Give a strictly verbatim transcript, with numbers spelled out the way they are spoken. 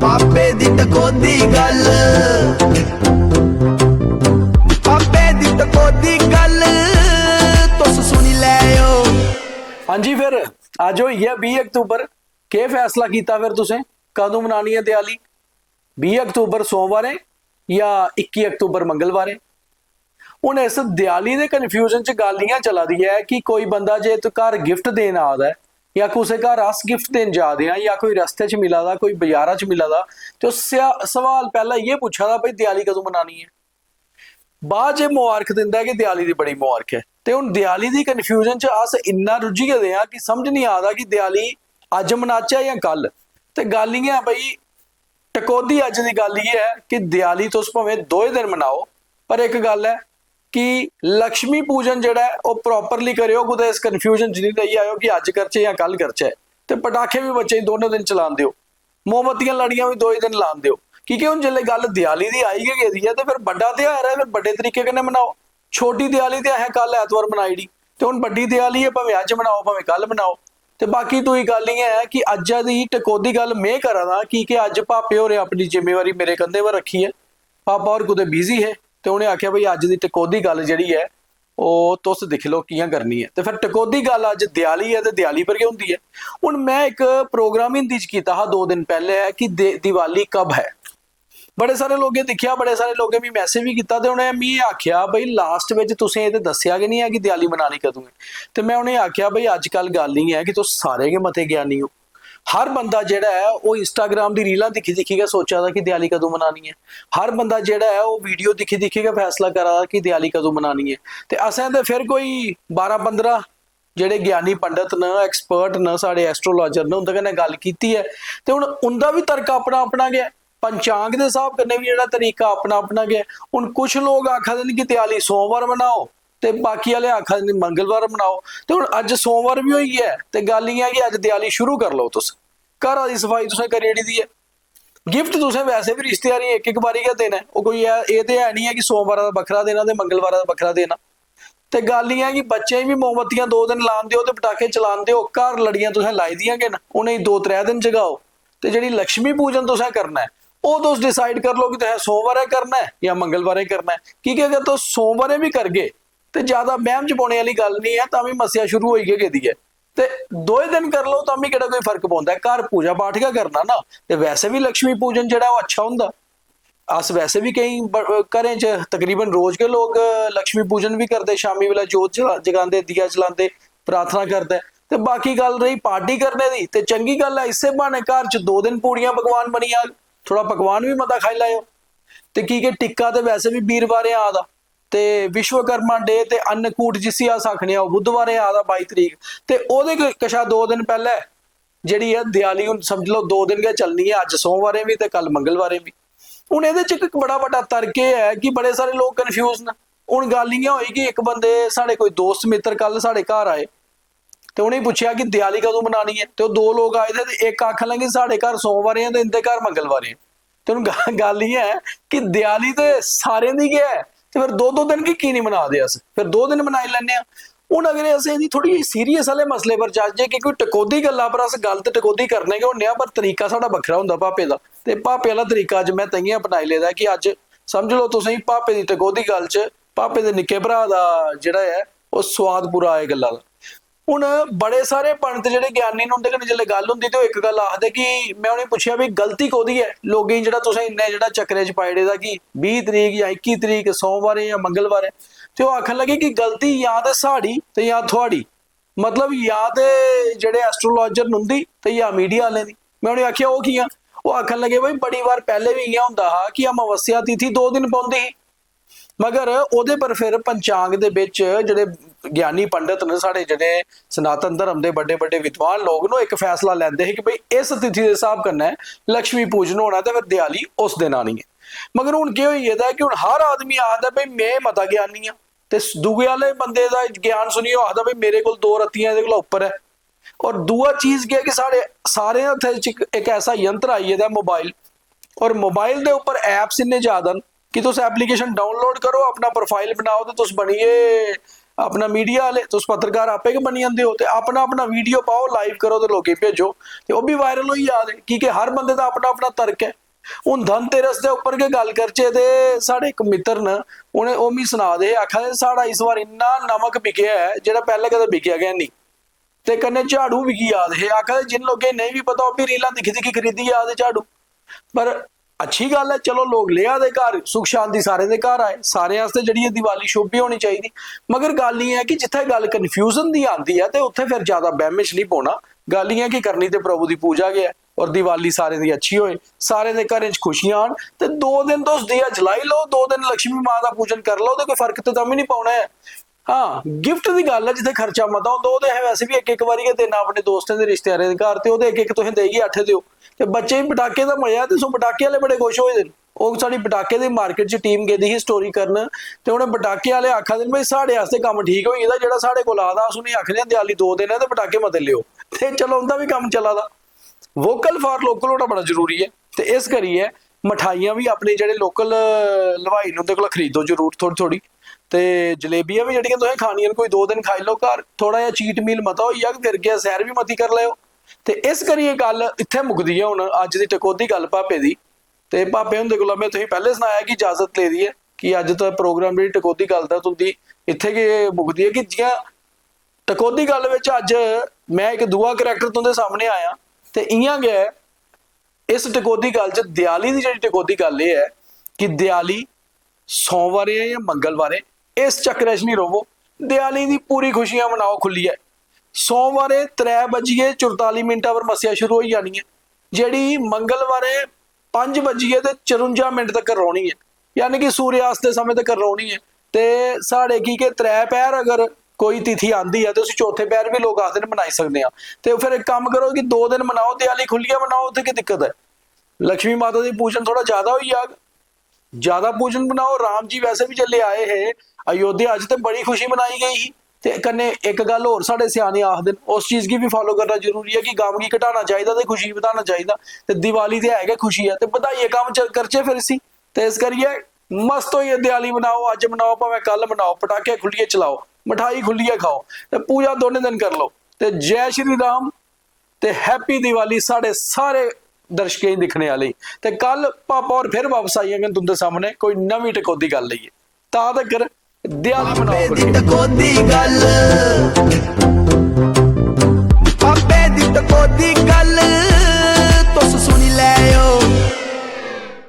आपे दी टकोदी गल, आपे दी टकोदी गल, तुस सुनी लैओ। हां जी, फिर अज्ज होई गेआ बीह् अक्तूबर। केह् फैसला कीता फिर तुसें, कदूं मनानी ऐ देआली? बीह् अक्तूबर सोमवारें जां इक्की अक्तूबर मंगलवारें? हून इस देआली दे कन्फ्यूजन च गल्ल इ'यां चला दी ऐ कि कोई बंदा जे इत्थै घर गिफ्ट देन आ दा ऐ जां कुसै घर अस गिफ्ट देन जा दे आं जां कोई रस्ते च मिला दा, कोई बजारा च मिला दा, ते ओह् स्या- सवाल पैह्ला इ'यै पुच्छा दा, "भाई, देआली कदूं मनानी ऐ?" बाद च मबारख दिंदा ऐ कि देआली दी बड़ी मबारख ऐ। ते हून देआली दी कन्फ्यूजन च अस इन्ना रुज्झी गेदे आं कि समझ निं आ दा कि देआली अज्ज मनाचै जां कल। ते गल्ल इ'यां ऐ भाई, टकोह्दी अज्ज दी गल्ल इ'यै ऐ कि देआली तुस भामें दोए दिन मनाओ, पर इक गल्ल ऐ कि लक्ष्मी पूजन जेह्ड़ा ऐ, ओह् प्रापरली करेओ। कुतै इस कन्फ्यूजन च निं रेही जाएओ कि अज्ज करचै जां कल करचै। ते पटाखे बी बच्चें गी दोनों दिन चलान देओ, मोमबत्तियां लड़ियां बी दोए दिन लान देओ। की के हून जिसलै गल्ल देआली दी आई गै गेदी ऐ, ते फिर बड्डा ध्यार ऐ, फिर बड्डे तरीके कन्नै मनाओ। छोटी देआली ते असें कल ऐतवार मनाई ओड़ी, ते हून बड्डी देआली ऐ, भामें अज्ज मनाओ, भामें कल मनाओ। ते बाकी दूई गल्ल इ'यां ऐ कि अज्जै दी टकोह्दी गल्ल में करा दा, की के अज्ज भापे होरें अपनी जिम्मेवारी मेरे कंधे पर रक्खी ऐ। पापा होर कुतै बिजी हे, ते उ'नें आखेआ, "भाई, अज्ज दी टकोह्दी गल्ल जेह्ड़ी ऐ, ओह् तुस दिक्खी लैओ कि'यां करनी ऐ।" ते फिर टकोह्दी गल्ल अज्ज देआली ऐ, ते देआली पर गै होंदी ऐ। हून में इक प्रोग्राम हिंदी च कीता हा दो दिन पैह्ले कि दे- दिवाली कब है। बड़े सारे लोकें दिक्खेआ, बड़े सारे लोकें मी मैसेज बी कीता, ते उ'नें मी आखेआ, "भाई, लास्ट बिच तुसें एह् ते दस्सेआ गै निं ऐ कि देआली मनानी कदूं ऐ।" ते में उ'नेंगी आखेआ, "भाई, अज्जकल गल्ल इ'यां ऐ कि तुस सारे गै मते ज्ञानी ओ। हर बंदा जेह्ड़ा ऐ, ओह् Instagram दी रीलां दिक्खी दिक्खी गै सोचा दा कि देआली कदूं मनानी ऐ। हर बंदा जेह्ड़ा ऐ, ओह् वीडियो दिक्खी दिक्खी गै फैसला करा दा कि देआली कदूं मनानी ऐ।" ते असें ते फिर कोई बारां पंदरां जेह्ड़े ज्ञानी पंडत न, एक्सपर्ट न, साढ़े एस्ट्रोलॉजर न, उं'दे कन्नै गल्ल कीती ऐ। ते हून उं'दा बी तर्क अपना अपना गै ऐ, पंचांग दे स्हाब कन्नै बी जेह्ड़ा तरीका अपना अपना गै ऐ। हून कुछ लोक आखा दे न कि देआली सोमवार मनाओ, ते बाकी आह्ले आखा दे न मंगलवार मनाओ। ते हून अज्ज सोमवार बी होई गेआ ऐ, ते गल्ल इ'यां ऐ कि अज्ज देआली शुरू करी लैओ तुस। घरा दी सफाई तुसें करी ओड़ी दी ऐ, गिफ्ट तुसें वैसे बी रिश्तेदारें गी इक इक बारी गै देना ऐ। ओह् कोई ऐ, एह् ते है निं ऐ कि सोमवारै दा बक्खरा देना ते मंगलवारै दा बक्खरा देना। ते गल्ल इ'यां ऐ कि बच्चें गी बी मोमबत्तियां दो दिन लान देओ ते पटाखे चलान देओ। घर लड़ियां तुसें लाई दियां गै न, उ'नेंगी दो त्रै दिन जगाओ। ते जेह्ड़ी लक्ष्मी पूजन तुसें करना ऐ, ओह् तुस डिसाइड करी लैओ कि तुसें सोमवारें करना ऐ जां मंगलवारें करना ऐ। की के अगर तुस सोमवारें बी करगे, ते ज्यादा बैह्म च पौने आह्ली गल्ल निं ऐ, तां बी मस्सेआ शुरू होई गै गेदी ऐ। ते दोए दिन करी लैओ, तां बी केह्ड़ा कोई फर्क पौंदा ऐ? घर पूजा पाठ गै करना ना। ते वैसे बी लक्ष्मी पूजन जेह्ड़ा, ओह् अच्छा होंदा। अस वैसे बी केईं ब- घरें च तकरीबन रोज गै लोक लक्ष्मी पूजन बी करदे, शामी बेल्लै जोत जला- जगांदे, दिया जलांदे, प्रार्थना करदे। ते बाकी गल्ल रेही पार्टी करने दी, ते चंगी गल्ल ऐ, इस्सै ब्हाने घर च दो दिन पूड़ियां पकवान बनी जाग, थोह्ड़ा पकवान बी मता खाई लैओ। ते की के टिक्का ते वैसे बी बीरवारें आ दा, ते विश्वकर्मा डे ते अन्नकूट जिसी अस आखने आं, ओह् बुधवारें आ दा, बाई तरीक। ते ओह्दे क- कशा दो दिन पैह्ले जेह्ड़ी ऐ देआली, हून समझी लैओ दो दिन गै चलनी ऐ, अज्ज सोमवारें बी ते कल मंगलवारें बी। हून एह्दे च इक बड़ा बड्डा तर्क एह् ऐ कि बड़े सारे लोक कन्फ्यूज न। हून गल्ल इ'यां होई कि इक बंदे, साढ़े कोई दोस्त मित्तर, कल साढ़े घर आए, ते उ'नेंगी पुच्छेआ कि देआली कदूं मनानी ऐ, ते ओह् दो लोक आए दे, ते इक आखन लगे, "साढ़े घर सोमवारें ऐ ते इं'दे घर मंगलवारें ऐ।" ते हून ग- गल्ल इ'यां ऐ कि देआली ते सारें दी गै ऐ, ते फिर दो दो दिन की की निं मना दे अस? फिर दो दिन मनाई लैन्ने आं। हून अगर अस एह्दी थोह्ड़ी सीरियस आह्ले मसले पर जाचै, कि कोई टकोह्दी गल्ला पर अस गल्ल ते टकोह्दी करने गै होन्ने आं, पर तरीका साढ़ा बक्खरा होंदा भापे दा। ते भापे आह्ला तरीका अज्ज में ताइयें अपनाई लेदा ऐ कि अज्ज समझ लैओ, तुसेंगी भापे दी टकोह्दी गल्ल च भापे दे निक्के भ्राऽ दा जेह्ड़ा ऐ, ओह् सोआद पूरा आए गल्ला दा। हून बड़े सारे पंडत जेह्ड़े ज्ञानी न, उं'दे कन्नै जिसलै गल्ल होंदी, ते ओह् इक गल्ल आखदे कि में उ'नेंगी पुच्छेआ, "भी गलती कोह्दी ऐ लोकें गी, जेह्ड़ा तुसें इन्ने जेह्ड़ा चक्करै च पाई ओड़े दा कि बीह् तरीक जां इक्की तरीक, सोमवारें जां मंगलवारें?" ते ओह् आखन लगे कि गलती जां ते साढ़ी ते जां थुआढ़ी। मतलब, जां ते जेह्ड़े एस्ट्रोलॉजर न उं'दी, ते जां मीडिया आह्लें दी। में उ'नेंगी आखेआ, "ओह् कि'यां?" ओह् आखन लगे, "भाई, बड़ी बार पैह्लें बी इ'यां होंदा हा कि अमावस्या तिथि दो दिन पौंदी ही, मगर ओह्दे पर फिर पंचांग दे बिच जेह्ड़े ज्ञानी पंडत न, साढ़े जेह्ड़े सनातन धर्म दे बड्डे बड्डे विद्वान लोक न, ओह् इक फैसला लैंदे हे कि भाई, इस तिथि दे स्हाब कन्नै लक्ष्मी पूजन होना, ते फिर देआली उस दिन आनी ऐ।" मगर हून केह् होई गेदा ऐ कि हून हर आदमी आखदा, "भाई, में मता ज्ञानी आं," ते दूए आह्ले बंदे दा ज्ञान सुनियै ओह् आखदा, "भाई, मेरे कोल दो रत्तियां एह्दे कोला उप्पर ऐ।" और दूआ चीज केह् ऐ कि साढ़े सारें हत्थै च इक, इक ऐसा यंत्र आई गेदा ऐ, मोबाइल। और मोबाइल दे उप्पर ऐप्स इन्ने ज्यादा न कि तुस एप्लीकेशन डाउनलोड करो, अपना प्रोफाइल बनाओ, ते तुस बनी गे अपना मीडिया आह्ले, तुस पत्रकार आपे गै बनी जंदे ओ, ते अपना अपना वीडियो पाओ, लाइव करो ते लोकें गी भेजो, ते ओह् बी वायरल होई जा दे, की के हर बंदे दा अपना अपना तर्क ऐ। हून धनतेरस दे उप्पर गै गल्ल करचै ते साढ़े इक मित्तर न, उ'नें, ओह् मिगी सना दे हे, आखा दे, "साढ़ा इस बार इन्ना नमक बिकेआ ऐ जेह्ड़ा पैह्लें कदें बिकेआ गै निं।" ते कन्नै झाड़ू बिकी जा दे हे। आखा दे, जिन लोकें गी नेईं बी पता, ओह् बी रीलां दिक्खी दिक्खी खरीदी जा दे झाड़ू। पर अच्छी गल्ल ऐ, चलो, लोक लेआ दे घर, सुख शांति सारें दे घर आए, सारें आस्तै जेह्ड़ी एह् दिवाली शुभ बी होनी चाहिदी। मगर गल्ल एह् ऐ कि जित्थै गल्ल कन्फ्यूजन दी आंदी ऐ ते उत्थै फिर ज्यादा बैह्मे च निं पौना। गल्ल एह् ऐ कि करनी ते प्रभु दी पूजा गै ऐ, और दिवाली सारें दी अच्छी होए, सारें दे घरें च खुशियां आन। ते दो दिन तुस दिया जलाई लैओ, दो दिन लक्ष्मी मां दा पूजन करी लैओ, ते कोई फर्क ते तां बी निं पौना ऐ। हां, गिफ्ट दी गल्ल ऐ, जित्थै खर्चा मता होंदा, ओह् ते असें वैसे बी इक इक बारी गै देना अपने दोस्तें दे, रिश्तेदारें दे घर, ते ओह् ते इक इक तुसें देइयै अट्ठे देओ। ते बच्चें गी पटाके दा मजा ऐ, ते सो पटाके आह्ले बड़े खुश होए दे न। ओह् साढ़ी पटाके दी मार्केट च टीम गेदी ही स्टोरी करन, ते उ'नें पटाके आह्ले आखा दे न, "भाई, साढ़े आस्तै कम्म ठीक होई गेदा, जेह्ड़ा साढ़े कोल आ दा, अस उ'नेंगी आखने आं, 'देआली दो दिन ऐ ते पटाके मते लेओ।'" ते चलो, उं'दा बी कम्म चला दा। वोकल फॉर लोकल होना बड़ा जरूरी ऐ, ते इस करियै मठाइयां बी अपने जेह्ड़े लोकल हलवाई न, उं'दे कोला खरीदो जरूर थोह्ड़ी थोह्ड़ी। ते जलेबियां बी जेह्ड़ियां तुसें खानियां न, कोई दो दिन खाई लैओ घर, थोह्ड़ा जेहा चीट मील मता होई जाग, फिर केह्, सैर बी मती करी लैओ। ते इस करियै गल्ल इत्थै मुकदी ऐ हून, अज्ज दी टकोह्दी गल्ल भापे दी। ते भापे हुंदे कोला में तुसेंगी पैह्लें सनाया कि इजाजत लेदी ऐ, कि अज्ज दा प्रोग्राम, जेह्ड़ी टकोह्दी गल्ल दा तुं'दी, इत्थै गै मुकदी ऐ। कि जि'यां टकोह्दी गल्ल बिच अज्ज में इक दूआ करैक्टर तुं'दे सामने आया, ते इ'यां गै इस टकोह्दी गल्ल च, देआली दी जेह्ड़ी टकोह्दी गल्ल एह् ऐ कि देआली सोमवारें जां मंगलवारें, इस चक्करै च निं र'वो। देआली दी पूरी खुशियां मनाओ खु'ल्लियै। सोमवारें त्रै बजियै चुरताली मिंटां पर मस्सेआ शुरू होई जानी ऐ, जेह्ड़ी मंगलवारें पंज बजियै ते चरुंजा मिंट तक्कर रौह्नी ऐ, यानी कि सूर्यास्त दे समें तक्कर रौह्नी ऐ। ते साढ़े, की के त्रै पैह्र अगर कोई तिथि आंदी ऐ, ते उसी चौथे पैह्र बी लोक आखदे न, मनाई सकदे आं। ते फिर इक कम्म करो कि दो दिन मनाओ, देआली खु'ल्लियै मनाओ, उत्थै केह् दिक्कत ऐ? लक्ष्मी माता दी पूजन थोह्ड़ा ज्यादा होई जाग, ज्यादा पूजन बनाओ। राम जी वैसे बी जिसलै आए हे अयोध्या च, ते बड़ी खुशी मनाई गेई ही। ते कन्नै इक गल्ल होर साढ़े स्याने आखदे न, उस चीज गी बी फालो करना जरूरी ऐ कि गम गी घटाना चाहिदा ते खुशी गी बधाना चाहिदा। ते दिवाली ते है गै खुशी ऐ, ते बधाइयै कम्म च-, करचै फिर इसी। ते इस करियै मस्त होइयै देआली मनाओ, अज्ज मनाओ, भामें कल मनाओ, पटाके खु'ल्लियै चलाओ, मठाई खु'ल्लियै खाओ, ते पूजा दोनें दिन करी लओ। ते जय श्री राम, ते हैप्पी दिवाली साढ़े सारे दर्शकें गी, दिक्खने आह्ले गी। ते कल पापा होर फिर बापस आई जाङन तुं'दे सामने कोई नमीं टकोह्दी गल्ल लेइयै। तां तक्कर देआली मनाओ। टकोह्दी गल्ल, पापे दी टकोह्दी गल्ल।